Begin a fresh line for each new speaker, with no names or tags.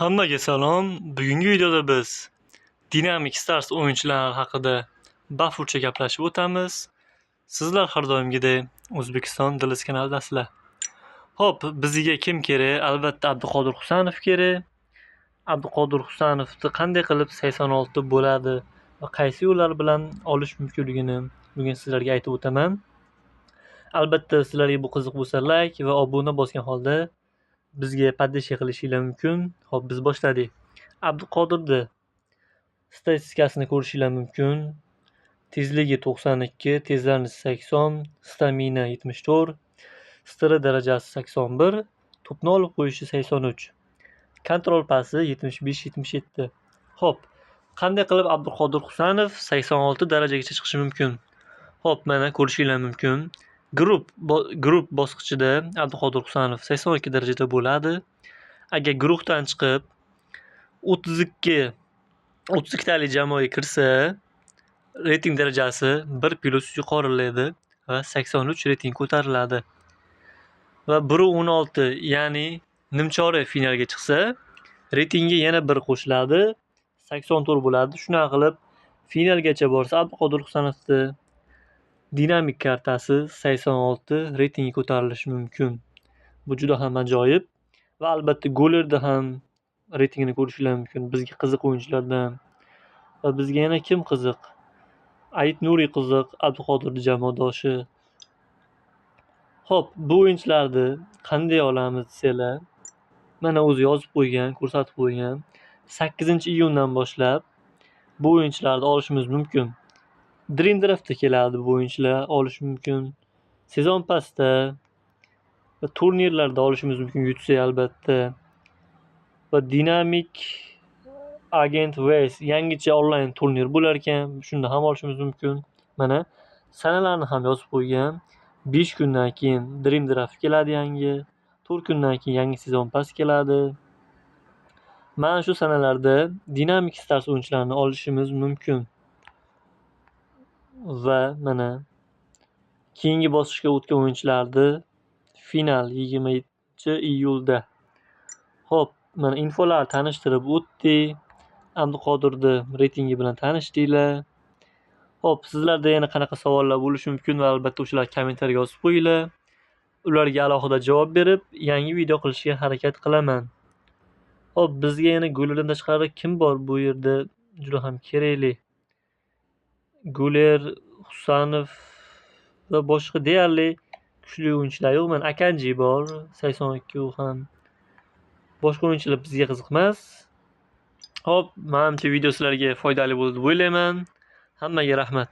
Hammaga salom. Bugungi videoda biz Dynamic Stars o'yinchilari haqida bafurja gaplashib o'tamiz. Sizlar har doimgidek O'zbekiston Diliz kanalidasizlar. Xo'p, bizga kim kerak? Albatta Abduqodir Husanov kerak. Abduqodir Husanovni qanday qilib 86 bo'ladi va qaysi yo'llar bilan olish mumkinligini bugun sizlarga aytib o'taman. Albatta sizlarga bu qiziq bo'lsa, like va obuna bosgan holda bizga поддержка qilishinglar mumkin. Xo'p, biz boshladik. Abduqodirni statistikasini ko'rishinglar mumkin. Tezligi 92, tezlanish 80, stamina 74, str darajasi 81, to'pni olib qo'yishi 83. Kontrol pasi 75-77. Xo'p, qanday qilib Abduqodir Husanov 86 darajagacha chiqishi mumkin? Xo'p, mana ko'rishinglar mumkin. Guruh bosqichida Abduqodir Husanov 82 darajada bo'ladi. Agar guruhdan chiqib 32 talik jamoaga kirsa, reyting darajasi 1 plus yuqorilaydi va 83 reyting ko'tariladi. Va 1.16, ya'ni nimchorak finalga chiqsa, reytingga yana 1 qo'shiladi, 84 bo'ladi. Shunaqa qilib finalgacha borsa, Abduqodir Husanovni dinamik kartasi 86 reytingga ko'tarilishi mumkin. Bu juda ham ajoyib va albatta Golerda ham reytingini ko'rishinglar mumkin. Bizga qiziq o'yinchilardan. Va bizga yana kim qiziq? Ayit Nuriy qiziq, Abduqodirning jamoadoshi. Xo'p, bu o'yinchilarni qanday olamiz desanglar, mana o'zi yozib qo'ygan, ko'rsatib qo'ygan. 8-iyundan boshlab bu o'yinchilarni olishimiz mumkin. Dream Draftda keladi bu o'yinchilar, olish mumkin. Sezon pastda va turnirlarda olishimiz mumkin, yutsak albatta. Va Dynamic Agent Vs yangicha onlayn turnir bo'lar ekan, shunda ham olishimiz mumkin. Mana sanalarni ham yozib qo'ygan. 5 kundan keyin Dream Draft keladi yangi, 4 kundan keyin yangi sezon pas keladi. Mana shu sanalarda Dynamic Stars o'yinchilarini olishimiz mumkin. Va mana keyingi bosqichga o'tgan o'yinchilarni final 27-iyulda. Xo'p, mana infolarni tanishtirib o'tdik. Abduqodirni reytingi bilan tanishdinglar. Xo'p, sizlarda yana qanaqa savollar bo'lishi mumkin va albatta o'shalarni kommentariyaga yozib qo'yinglar. Ularga alohida javob berib, yangi video qilishga harakat qilaman. Xo'p, bizga yana Gulerdan tashqari kim bor bu yerda juda ham kerakli? Guler, Husanov va boshqa deyarli kuchli o'yinchilar yo'q. Mana Akanji bor, 82 u ham. Boshqa o'yinchilar bizga qiziq emas. Xo'p, menimcha video sizlarga foydali bo'ldi deb o'ylayman. Hammaga rahmat.